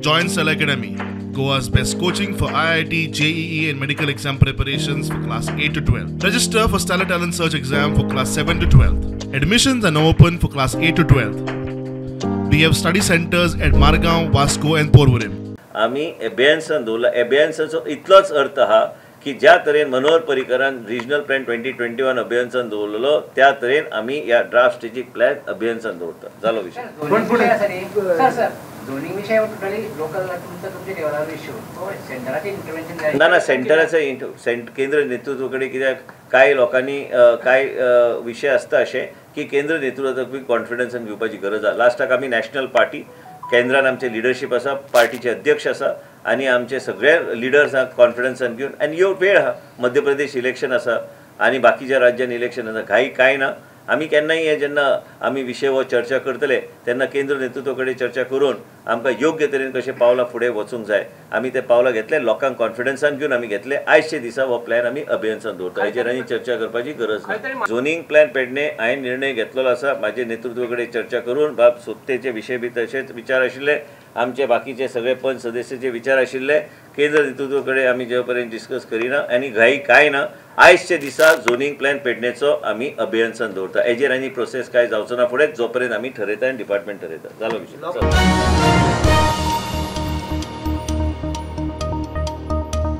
Join Stellar Academy, Goa's best coaching for IIT, JEE and medical exam preparations for class 8 to 12. Register for Stellar Talent Search exam for class 7 to 12. Admissions are now open for class 8 to 12. We have study centers at Margao, Vasco and Porvorim. आमी एबेयन्सान दवरला. एबेयन्साचो इतलोच अर्थ आहा की ज्या तरेन Manohar पर्रीकरान regional plan 2021 अबेयन्सान दवरलेलो त्या तरेन आमी ह्या ड्राफ्ट स्ट्रेटेजीक प्लॅन अबेयन्सान दवरता. जालो विशय. झोनिंग विषय टोटली लोकल तुमच्या लेवलार इश्यू, सेंटराचे इंटरव्हेन्शन ना ना सेंटराचे केंद्र नेतृत्व कडेन कित्याक कांय लोकांनी कांय विशय आसता अशें की केंद्र नेतृत्वाक कॉन्फिडन्सान घेवपाची गरज आसा. लास्टाक आमी नॅशनल पार्टी केंद्रान आमचे लिडरशीप आसा, पार्टीचे अध्यक्ष आसा आनी आमचे सगळे लिडर्सांक कॉन्फिडन्सान घेवन आनी यो वेळ आहा. मध्य प्रदेश इलेक्शन आसा आनी बाकीच्या राज्यान इलेक्शन आसा, घाई कांय ना. आमी केन्नाय हे जेन्ना आमी विशय हो चर्चा करतले तेन्ना केंद्र नेतृत्व कडेन चर्चा करून आमकां योग्य तरेन कशें पावलां फुडें वचूंक जाय आमी ते पावलां घेतले, लोकांक कॉन्फिडन्सान घेवन आमी घेतले. आयचे दिसा हो प्लॅन आमी अबेयन्सान दवरता, हेजेर आनी चर्चा करपाची गरज ना. झोनिंग प्लॅन पेडणे हांवें निर्णय घेतलेलो आसा, म्हाजे नेतृत्व कडेन चर्चा करून. बाब सोपतेचे विशय बी तशेंच विचार आशिल्ले, आमचे बाकीचे सगळे पंच सदस्याचे विचार आशिल्ले. केंद्र नेतृत्व कडेन आमी जे पर्यंत डिस्कस करिना आनी घाई कांय ना. आयचे दिसा झोनिंग प्लॅन पेडणेचो आमी अबेयन्सान दवरता, हेजेर आनी प्रोसेस कांय जावचो ना फुडें, जो पर्यंत आमी ठरयता आनी डिपार्टमेंट ठरयता. जालो विशय.